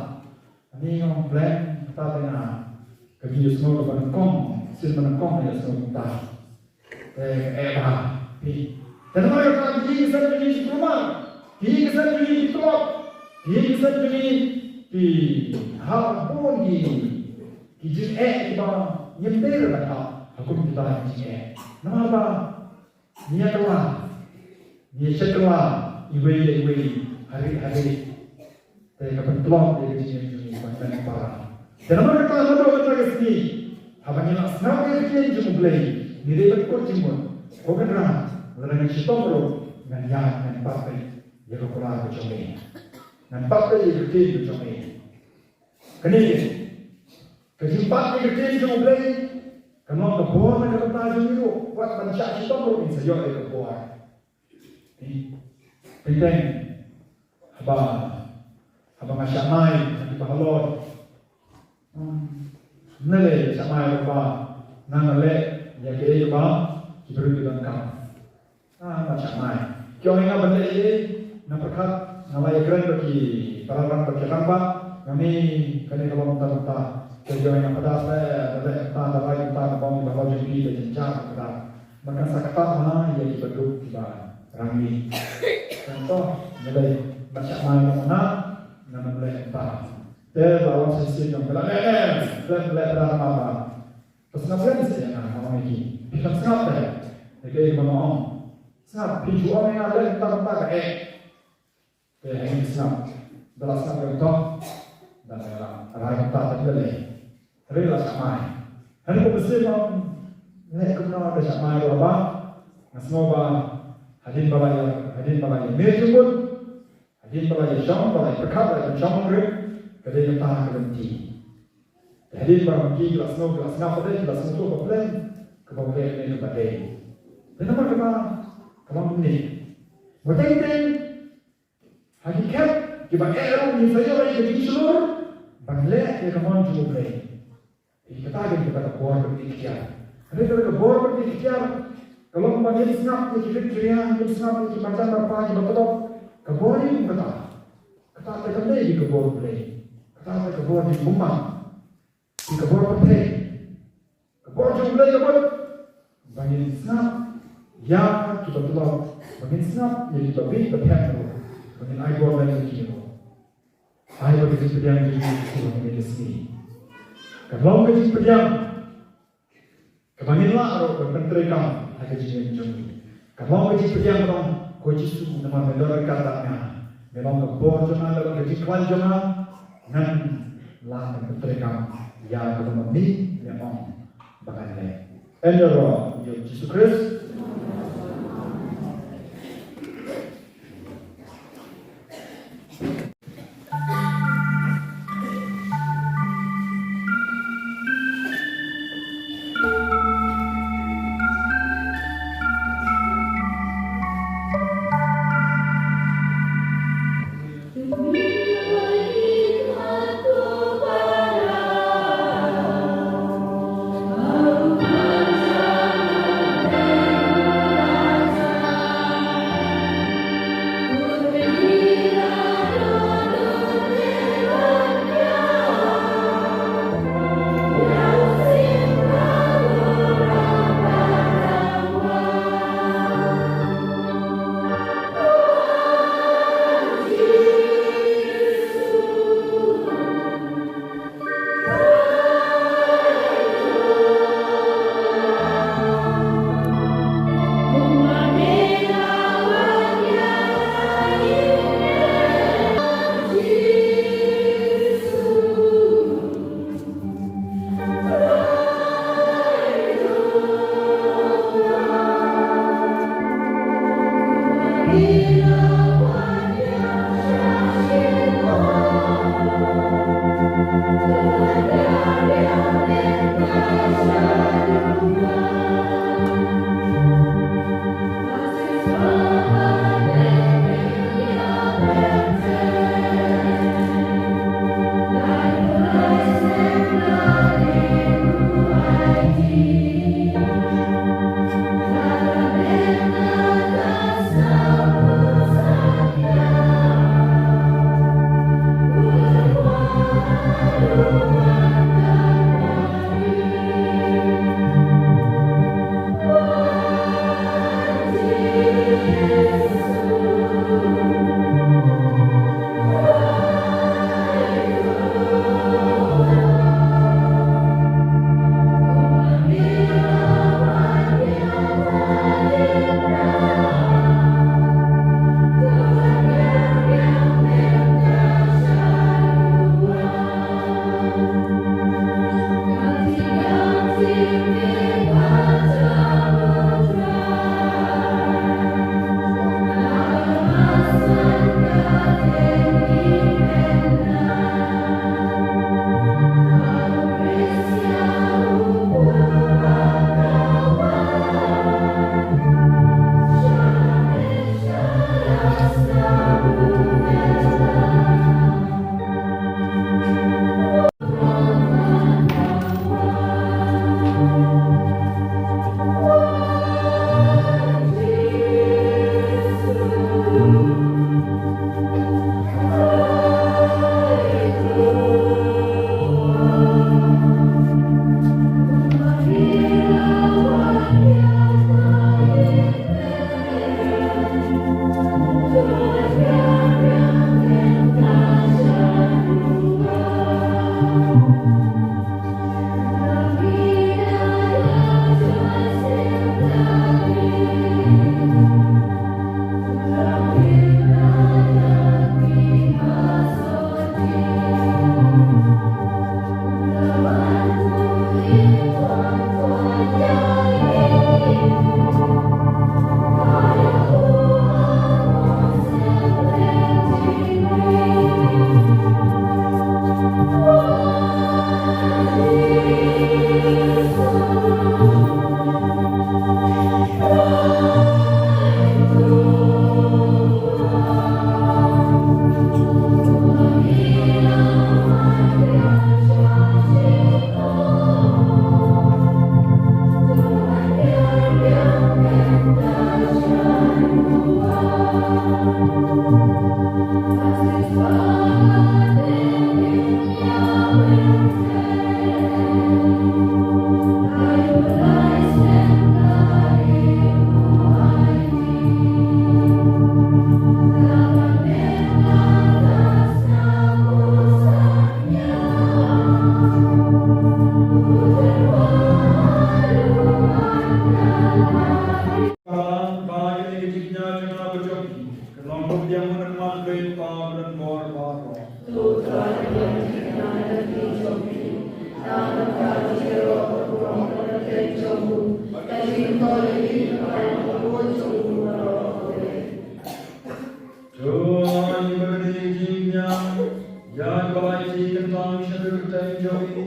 Ani nga ong Blei kata te nga ka jingïasngew kaba nyngkong, sien ba nyngkong nga ïasngew kumta. Te eh bha phi. Te namar kata ki ïing ki sem jong ngi ki kulmar, ki ïing ki sem jong ngi ki tlot, ki ïing ki sem jong ngi ki hap bun ki ki jingeh kiba ngim dei ruh ban hap ha kum kita ki jingeh. Namar ba Ngi ïa kylla, ngi ïa shait kylla iwei ïa iwei, ha ri ha ri. Te ka pyntlot ïa ka jingim jong ngi ban ïeng para. Te namar kata naduh mynta ka sngi, haba ngi la sngap ïa ka ktien jong U Blei, ngi dei ban kut jingmut. Ko Kynrad, lada ngan shitom ruh, ngan ïaid ngan bat beit ïa ka kular ka jong me. Ngan bat beit ïa ka ktien ka jong me. Kane ka jingbat ïa ka ktien jong U Blei ka long ka bor na ka bynta jong ngi ruh, wat ban shah shitom ruh ngin sa ïoh ïa ka bor. Teng teng haba, haba nga shah mai ha kiba halor, ne lei shah mai ruh ba nga leh ïa kaei kaba ki briew ki donkam. Ah, nga shah mai. Ki ong ïa nga ban leh ei, nga pyrkhat, nga la ïakren bad ki para rangbah, ki rangbah, nga mut kane ka long mynta mynta. Ki ong ïa nga pyrkhat leh, leh mynta, leh mynta, ka bong kiba halor jong phi, ka jynjar pyrkhat. Bad kan sa ktah ma ïa kiba duk kiba rangli. Kan to, nga leh, ban shah mai nga ong nga, nga leh mynta. Te la wan shisien ong nga leh, leh, leh, leh mynta mynta. Phi sngap ïa nga, nga ong ïa ki. Phi sngap te. Ïa kaei kaba nga ong. Sngap, phi ju ong ïa nga leh mynta mynta ka eh. Te ha ngi sngap. Da la sngap ïa ka to. Da la rai mynta te da leh. Te la shah mai. Hynrei kumba sngap ong leh kumno da shah mai ruh ba. Nga sngew ba hadien ba la ïa, hadien ba la ïa mih jingmut. Hadien ba la ïa shong, ba la ïa pyrkhat, ba la ïa shong nongrim, ka dei kata ka lynti. Te hadien ba ki la sngew, ki la sngap, ki la sngewthuh ba plan kaba U Blei ne kaba dei. Te namar kata ka long kumne. Ba teng teng ha ki khep kiba eh ruh ngin sa ïoh ïa ka jingshlur ban leh ïa ka mon jong U Blei. Ïa kata ka dei kata ka bor ba ngi ïkhtiar. Hynrei kata ka bor ba ngi ïkhtiar ka long ba ngin sngap ïa ki rit ki riang, ngin sngap ïa ki marjan marpa kiba tlot. Ka bor ïa kata. Kata te kam dei ka bor U Blei. Kata te ka bor jong u bymman. Ka bor pyrthei. Ka bor jong U Blei ka mut ba ngin sngap ïa kiba tlot, ba ngin sngap ïa kiba bieit ba them ruh, ba ngin ai bor lem ïa ki ruh. Ai ba ka jingpdiang jong ngi ka sngewbha ka sngi. Ka long ka jingpdiang kaba ngin lah ruh ban pyntreikam ha ka jingim jong ngi. Ka long ka jingpdiang kaba ong, ko Jisu, namar me don ryngkat bad nga, Ngi long ka bor jong nga, ka jingkwah jong nga, ngan lah ban pyntrei kam ïa kaba ma me me ong ba ngan leh. Ïa ka kyrteng jong U Jisu Khrist. jong ngi,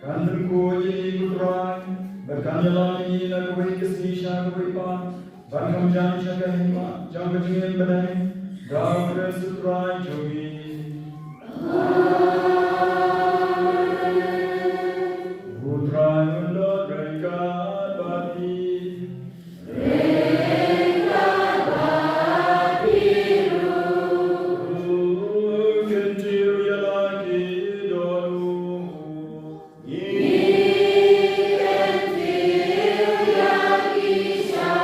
kan pynkhuid ïa ngi ko Trai, bad kan ïalam ïa ngi na kawei ka sngi sha kawei pat, ban kham jan sha ka hima jong ka jingim bymjukut, da U Khrist U Trai jong ngi. U Trai un don ryngkat bad phi. Ryngkat bad phi ruh. Kyntiew ïa la ki dohnud. Ngi kyntiew ïa ki sha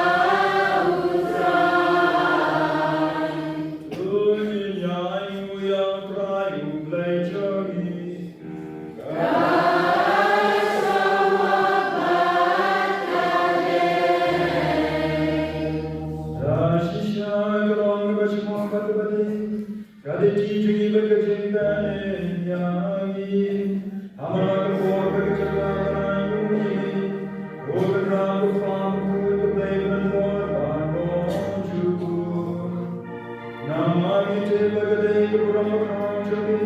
U Trai. To ngin ïa ainguh ïa U Trai U Blei jong ngi. Da shisha ka long kaba sngewbha bad kaba dei, ka dei ka jingïeit bad ka jingtharai ïa ngi. Ha man la ka por bad ka jaka ka la ïoh ïa ngi. Ko Kynrad, ko Kpa, ko Khun, ko Blei Baroh bad baroh jong u. Namar ngi tip ba ka dei ka burom bakhraw jong phi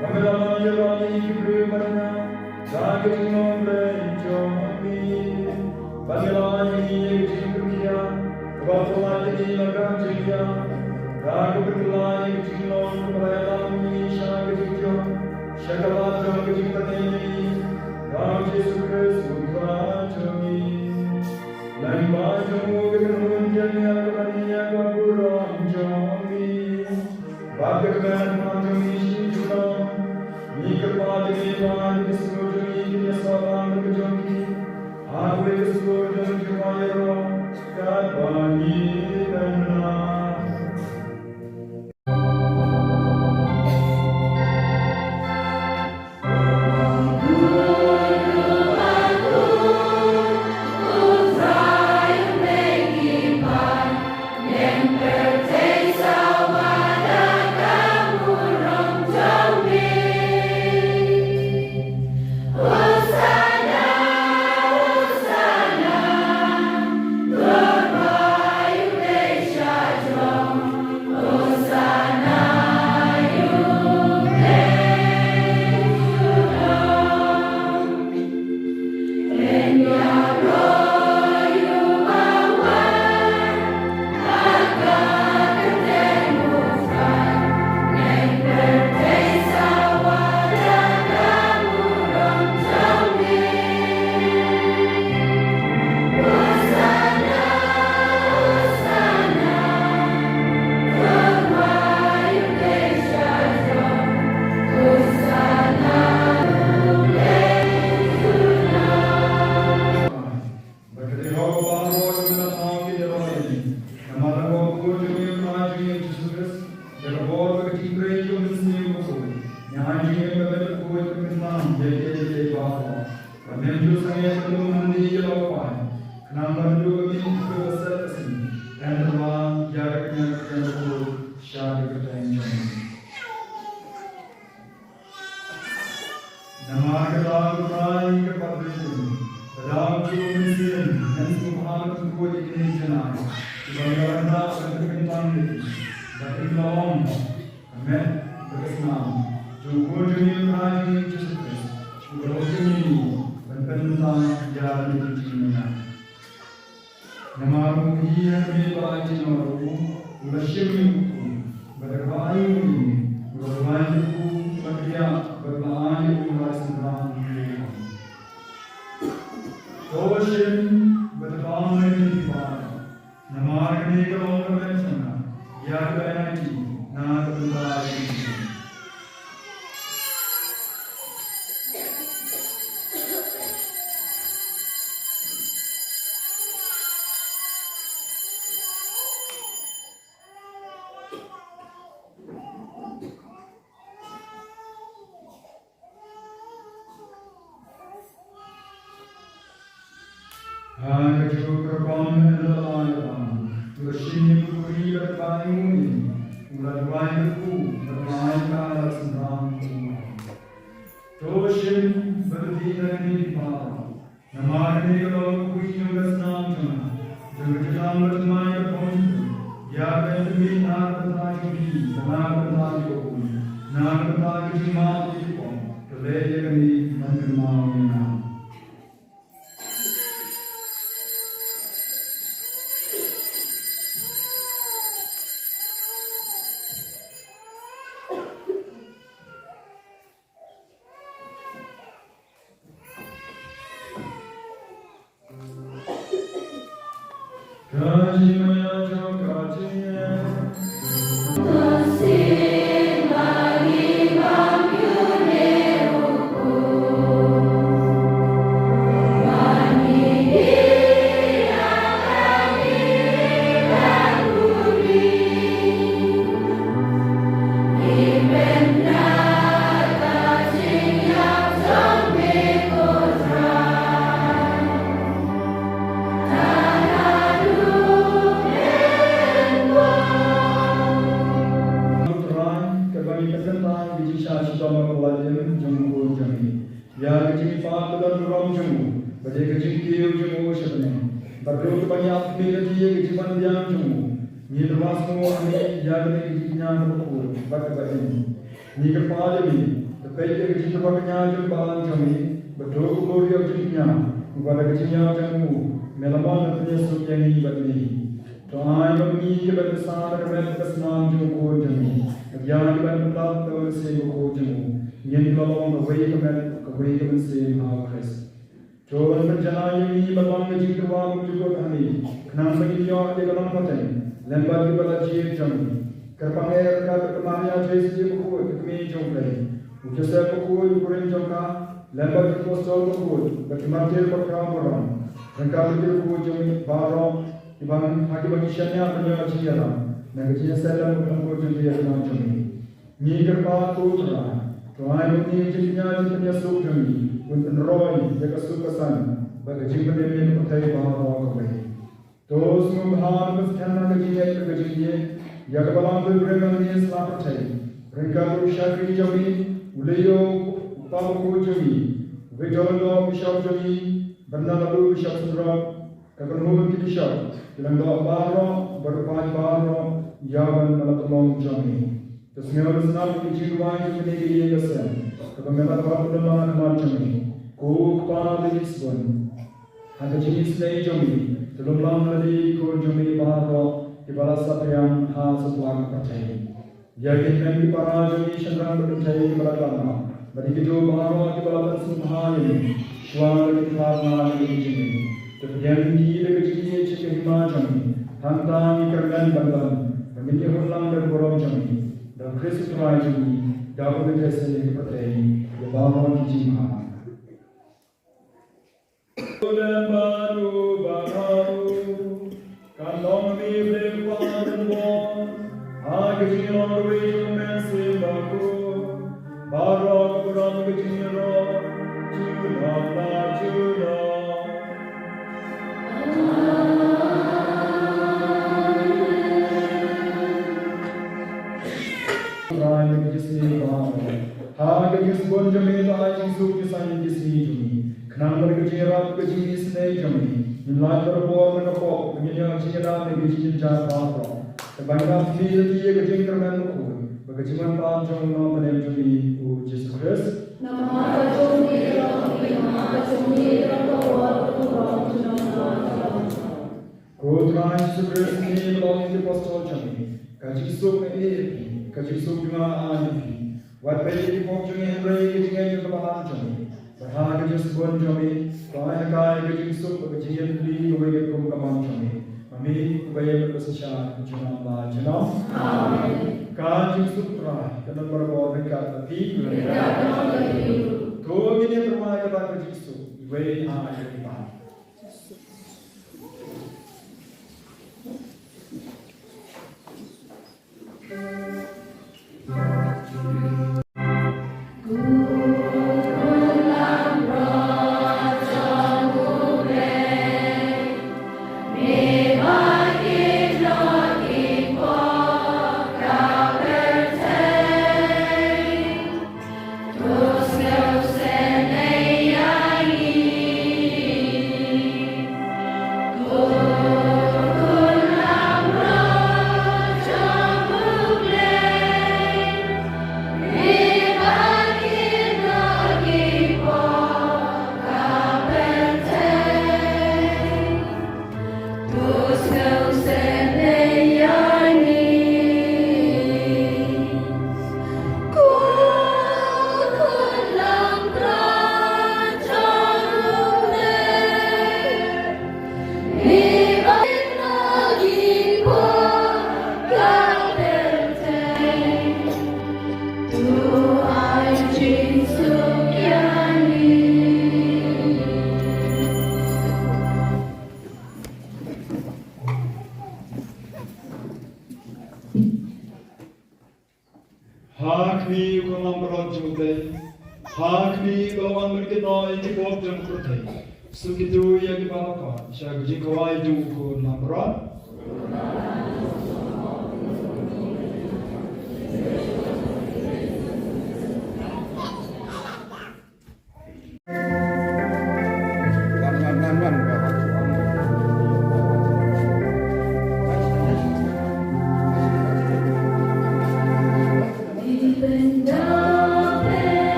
ba me la ban ïarap ïa ngi ki briew bymman da ka jinglong Blei jong phi. Ba me la ai ïa ngi ïa ka jingpynkhiah kaba pynlait ïa ngi na ka jingïap, da kaba pynkylla ïa ka jinglong kaba la ïalam ïa ngi sha ka jingjop, sha ka lad jong ka jingpynim ïa ngi, da U Jisu Khrist U Trai jong ngi. Lyngba jong u ka kynhun jong ngi ka ban ïa ka burom jong ngi. Bad ka kmen jong ngi shi junom. Ngi kyrpad ïa ngi ba ki sur jong ngi kin ïasoh lang bad ka jong ki. Ha kawei ka sur jong u Jehova ïaroh katba ngi kynrad. Bad ka dei hok ba baroh ka mena thaw ki dei ba ïa ngi. Namar ka bor jong ngi, U Trai jong ngi U Jisu Khrist, da ka bor bad ka jingtrei jong U Mynsiem Bakhuid, ngi ai jingim bad ka jingkhuid ka jingthngan ïa kiei kiei baroh. Bad ngin ju sangeh ban ïa u Mynsiem Bakhuid, khnang ban ïa u Mynsiem Bakhuid ba shet ka sngi, kan pynwai ïa ka kynja ka kynja bakhuid sha ka kyrteng jong ngi. Namar kata ko Trai, ka pat ri kum ka daw jong u Mynsiem, ngan sngewbha ban pynkhuid ïa kine ki janai kiba ngi la wanrah ban pynkyntang ïa ki, bad kin long ka met bad ka snam jong U Khun jong ngi U Trai jong ngi Jisu Khrist, uba la ïoh jingmih ban pynbynta ïa kine ki jingmynniat. Namar u hi ha ka miet ba la aiti noh ruh, u la shim ïa u kyrkhu, bad da kaba aiti ïa u, u la duwai ïa u kyrkhu, bad da kaba ai ïa u, u la ai synran ïa u. To shim bad bam na kine ki baroh, namar kane ka long ka met jong nga ïa kaba ngan aiti na ka bynta jong phi. Ha kajuh ka rukom ynda la ïalam, u la shim ïa ka kuri bad ba ainguh ïa u, u la duwai ïa u kyrkhu bad ba ai ka la synran ïa u. To shim bad to dih na kine ki baroh, namar kane ka long ka kuri jong ka snam jong nga, jong ka jingtang bathymmai bad bymjukut, ïa kaba ngan pynmih na ka bynta jong phi bad na ka bynta jong u, na ka bynta ka jingmap ïa ki pop. To Leh ïa kane ban kynmaw ïa nga. Trai, kaba ngi pynkyntang ïa ka jingshisha shitom ha ka lynti jong u Khun jong ngi. Ïa ka jingmihpat ka don burom jong u, bad ïa ka jingkiew jong u sha bneng. Bad ruh kaba ngi ap khmih lynti ïa ka jingwan biang jong u, ngi pynwasngew hangne ïa kane ka jingkñia kaba khuid bad kaba im. Ngi kyrpad ïa me, to peit ïa ka jingkyrpad kñia jong ka balang jong me, bad to kubur ïa ka jingkñia, bad ïa ka jingïap jong u, me la mon ban pynïasuk ïa ngi bad ïa ngi. To ai ba ngi kiba pynsan da ka met ka snam jong u Khun jong me, bad ïa kiba pynlong da u Mynsiem Bakhuid jong u, ngin ïa long kawei ka met, kawei ka mynsiem ha u Khrist. To pynjanai ïa ngi ban long ka jingtyrwa bymjukut ha me, khnang ba ngin ïoh ïa ka long pateng lem bad kiba la jied jong me. Kyrpang eh ryngkat bad ka Maria Theisotti bakhuid, ka kmie jong U Blei, u Joseph bakhuid u kurim jong ka, lem bad ki apostol bakhuid bad ki martir bakhraw barom, ryngkat bad ki riewkhuid jong me baroh, kiba, ha kiba ngi shaniah ban ïoh jingïarap na ka jingïaseng lem bad ka jingïakhun jong me. Ngi kyrpad, ko Trai, to ai ba ngi ka jingkñia jingpynïasuk jong ngi, un pynroi ïa ka suk ka saiñ bad ka jingpynim ïa ka pyrthei baroh kawei. To sngewbha ban pynskhem ha ka jingngeit bad ka jingïeit ïa ka Balang Pilgrim hangne sla pyrthei, ryngkat bad u shakri jong me u Leo, u kpa bakhuid jong ngi, u Victor Lyngdoh, u Bishop jong ngi, bad na ka bynta u Bishop Sundrop, ka kynhun ki bishop, ki lyngdoh baroh bad u paid baroh ïa uban me la pynlong jong me. To sngew la sngap ïa ka jingduwai jong kane ka ïing ka sem kaba me la khot ban long ha khmat jong me, ko Kpa ba ïeit sbun. Ha ka jingisynei jong me, to lum lang ha lade ki khun jong me baroh kiba la saphriang ha satlak ka pyrthei. Ïa ki hynmen ki para jong ngi shynrang bad kynthei kiba la khlad noh, bad ïa kito baroh kiba la pynsngewbha ïa ngi shuwa ba kin khlad noh na ka jingim. To pdiang ïa ngi da ka jingïeit sha ka hima jong ngi. Hangta ngi kyrmen ban don ba ngin ïakhun lang da ka burom jong ngi, da U Khrist U Trai jong ngi, da uba pynkynthoh ïa ka pyrthei ïa baroh ki jingma. Lem bad u baroh kan long me briew ba bor, ha ka jinglong kawei jong u Mynsiem Bakhuid, baroh ka burom ka jingïaroh, junom la junom. Trai, ka jingsneng baroh, ha ka jingsbun jong me to ai jingsuk jingsaiñ ïa ki sngi jong ngi, khnang ba da ka jingïarap ka jingisynei jong me ngin lait barabor na ka pop, ba ngin ïoh jingïada na ki jingjynjar baroh, kaba ngin ap khmih lynti ïa ka jingkyrmen bakhuid bad ka jingwan pat jong u Nongpynim jong ngi u Jisu Khrist. Namar ba jong me ka long ka jingkyrmen, namar ba jong me ka long ka burom, ka burom junom la junom. Ko Trai Jisu Khrist, me ba la ong ïa ki apostol jong me, ka jingsuk nga ai ïa phi, ka jingsuk jong nga nga ai ïa phi. Wat peit ïa ki pop jong ngi hynrei ïa ka jingngeit jong ka Balang jong me. Bad ha ka jingsbun jong me to ai ha ka ïa ka jingsuk bad ka jingïatylli kawei kat kum ka mon jong me, ma me uba ïeit bad uba synshar junom la junom. Amen. Ka jingsuk Trai kan don barabor ryngkat bad phi. Ryngkat bad phi. To ngin ïa tyrwa ïa kata ka jingsuk iwei ha iwei pat. Wan myrkit noh ïa ki pop jong ka pyrthei. Suk ïa ki ba la kha sha ka jingkhawai jong u khun lamron.